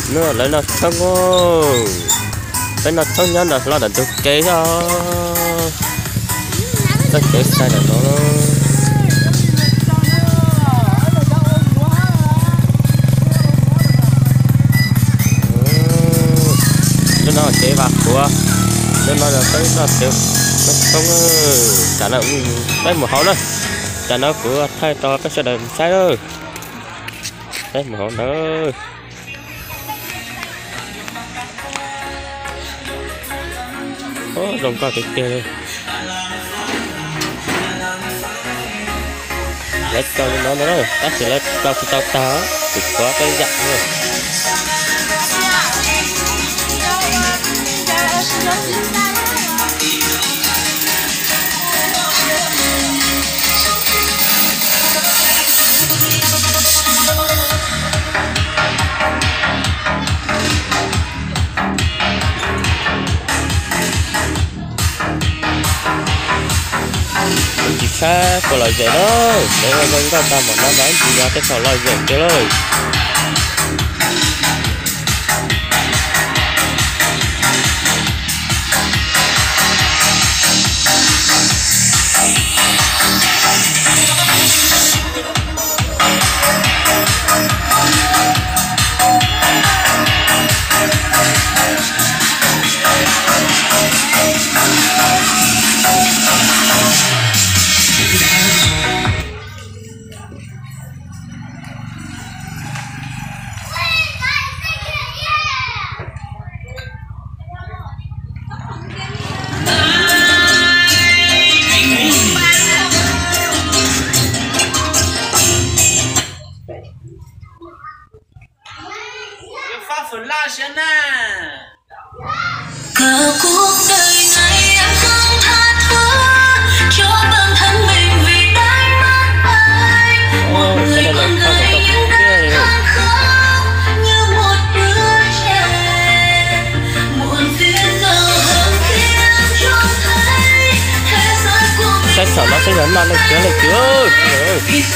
Hnub no lawv noj tshoob, peb noj tshoob nyob ntawm hlo ntawm ntug kev os. Txoj kev sai ntawm no. Hnub no kev vam quav, hnub no peb noj tshoob, noj tshoob. Tsam no peb mus hauv na, tsam no kuv thaij rau peb sawv daws saib. Peb mus hauv ntawd. Zoo nkauj tiag tiag li. Lawv tso li no ntag, tab sis lawv tso tsis tau tag, tsis tshuav peb yam. Tsis saib puas lom zem na, lawv ua zoo nkauj tag npaum no mas ib ntsis yog tej thaum lom zem tiag lauj. Saib saum no saib yog noj leej twg leej twg.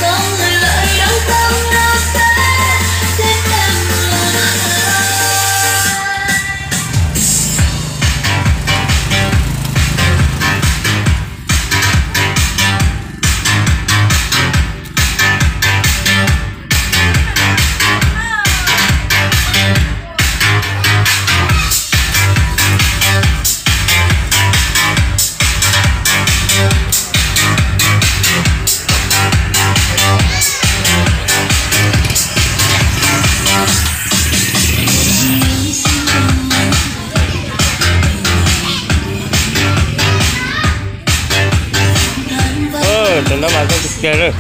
Tus no mas zoo tiag tiag li.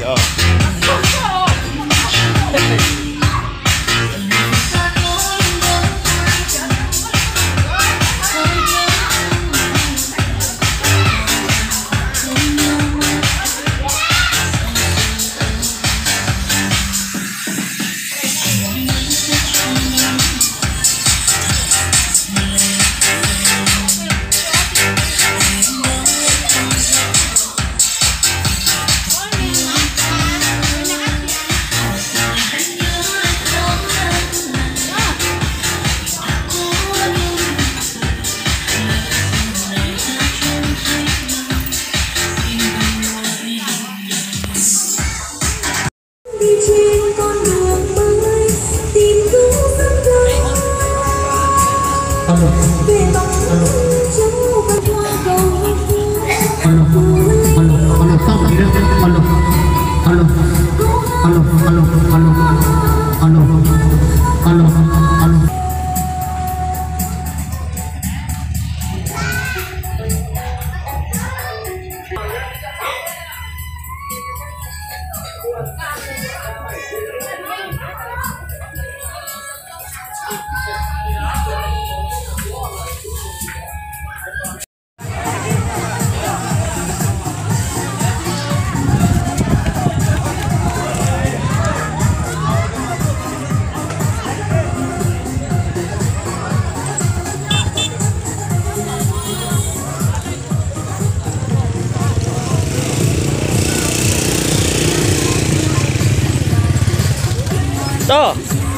Tso.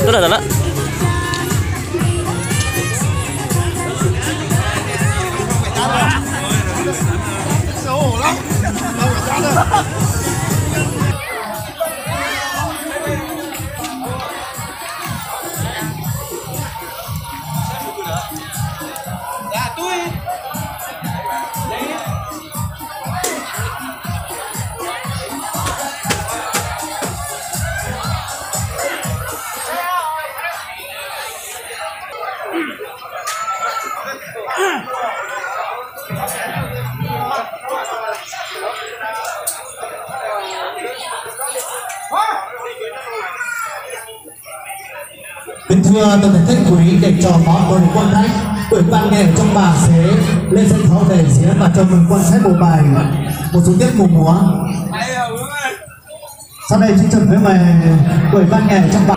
Tuaj lawm, tuaj lawm. Kính thưa toàn thể các quý để cho phó của quận Thái, ủy ban nghề trong bản sẽ lên sân khấu để diễn và chào mừng quận Thái Bộ Bài một số tiết mục múa. Sau đây xin trân trọng mời ủy ban nghề trong bản.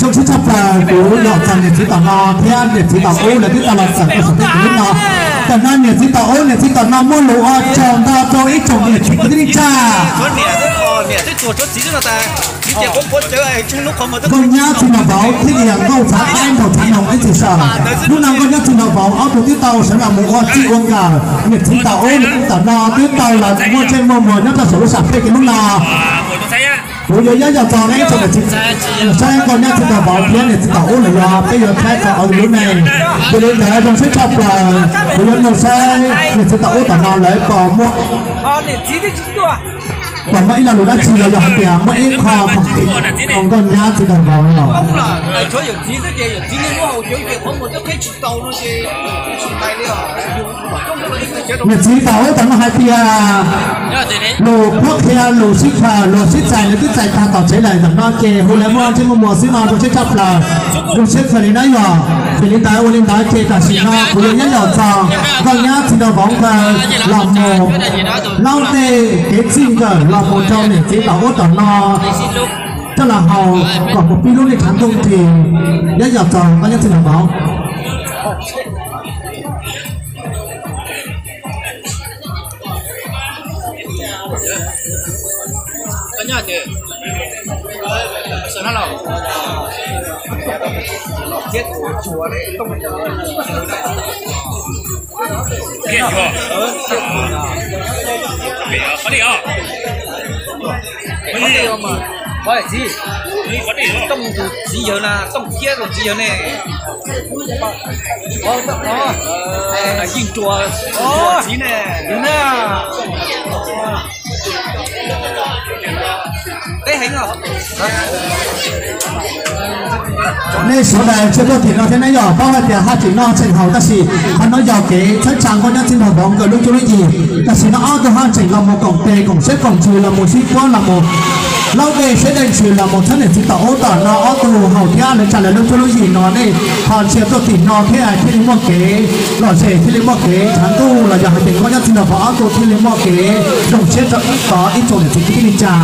Zoo siab tshaj plaws kuv los txog niam txiv tom no thiab niam txiv tom ub lawv twb tau los txog rau saum tej kuv lub no. Tam no niam txiv tom ub niam txiv tom no muaj lus ua tsaug ntau rau ib tsoom niam txiv kwv tij neej tsa. Nkauj nyab txiv nraug vauv thiab niam nkauj txhav qaib nraug txhav noog ib txhis sawm. Hnub no nkauj nyab txiv nraug vauv ob tug twb tau sawv los mus ua txij ua nkawm, niam txiv tom ub niam txiv tom no twb tau los muaj ntsej muaj muag nyob rau saum lub sam pej kev lub no. Kuv yuav nyob yos txog neb tsoom niam txiv, saib nkauj nyab txiv nraug vauv thiab niam txiv tom ub lawm los peb yuav thaij txog lub neej. Yog li ntawd zoo siab tshaj plaws kuv yuav nug saib niam txiv tom ub tom no lawv puas muaj, puas muaj ib lo lus dab tsi los yog hais tias muaj ib qho khoom tim rau nkauj nyab txiv nraug vauv los. Niam txiv tom ub tom no hais tias lus qhuab qhia lus sib khaws lus sib txais lawv twb txais tag tom tsev lawm, ntawm no ces hu lawv muaj ntsej muaj muag xwb no zoo siab tshaj plaws. Zoo siab kawg li na yog. Vim li ntawd ua li ntawd ces tam sim no kuv yuav nyob yos txog nkauj nyab txiv nraug vauv nkawd los mus laub tej kev txij nkawm los mus rau niam txiv tom ub tom no coj los haus kom mus pib lub neej tshav ntuj ris. Nyob yos txog nkauj nyab txiv nraug vauv. Tooj tus txiv yawg na, tooj kiab tus txiv yawg ne. Yeej ruam txiv ne. Nej sawv daws tsiaj tuaj tim no thiab neb yog paub hais tias haj tseem noj tseem haus tab sis qhov no yog kev txhawb tsa nkauj nyab txiv nraug vauv nkawd lub cuab lub yig. Tam sim no ob tug haj tseem los mus koom tes koom siab koom ntsws los mus sib puab los mus laub dej siab dej ntsws los mus txhawb niam txiv tom ub tom no ob tug haus thiab lawv tsa lawv lub cuab lub yig no nej ho ntsia tuaj tim no thiab thiaj li muaj kev lom zem thiaj li muaj kev tshav ntuj los yog hais tias nkauj nyab txiv nraug vauv ob tug thiaj li muaj kev zoo siab rau ib tog ib tsoom niam txiv kwv tij neej tsa.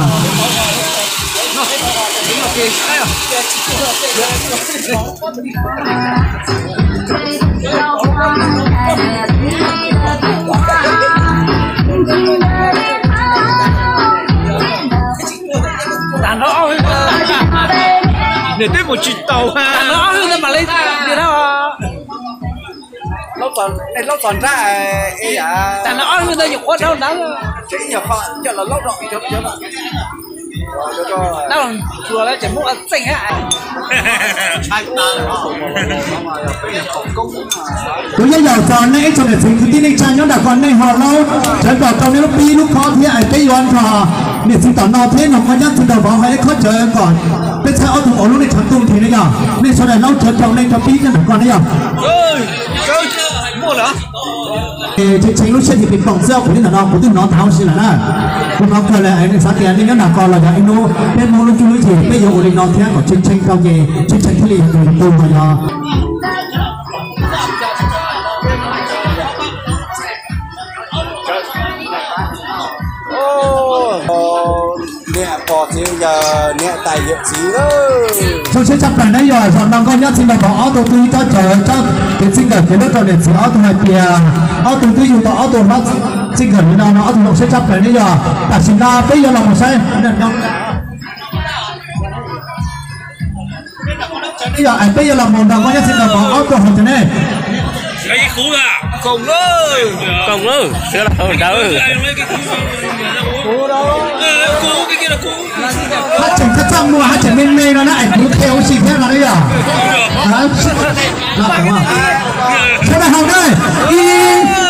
Twb mus tsis tau. Tam no ob hwj ntawd mam li tiag na. Laub txog nrab, tam no ob hwj ntawd nyuam qhuav dhau ntawd. Coj los laub rau cov, cov, cov, cov, cua lawv tseem muab ua txeej. Kuv yeej yaum txog nej ib tsoom niam txiv kwv tij neej tsa nyob nram ko nej ho laub tsawv nrog rau nej lub pib lub khob thiab es peb yuav nrog niam txiv tom no thiab nrog koj nyob txiv nraug vauv hais ib khob tsawv kom peb txhawb ob tug maum lub nej tshav ntuj nthi ne yog nej sawv daws laub tsawv rau nej rau pib nyob nram ko ne yog. Tshee tshee lub siab ces pis poom xwb, kuv li ntawm no kuv twb hnov tas huv si lawm na. Kuv hnov kawg lawm es nej xav tias nej nyob nram ko los yog ib hnub peb Hmoob lub cuab lub yig peb yuav ua li no thiab kom tshee tshee rau ces tshee tshee thiaj li yog tus yog tus no yog. Niam pog txiv yawg niam tais yawm txiv. Zoo siab tshaj plaws ne yog zaum no nkauj nyob txiv nraug vauv ob tug twb ib tsob tsawv tsob kev txij nkawm kev hlub rau niam txiv ob tug hais tias ob tug twb yug tau ob tug hlob txij nkawm li no no ob tug zoo siab tshaj plaws ne yog tam sim no peb yuav los mus saib. Yog es peb yuav los mus nrog nkauj nyob txiv nraug vauv ob tug hais tias ne. Hab tseem thaj txaj muag hab tseem me me no na es kuv qhia huv si thiab no yog. Sawv daws haus na, ib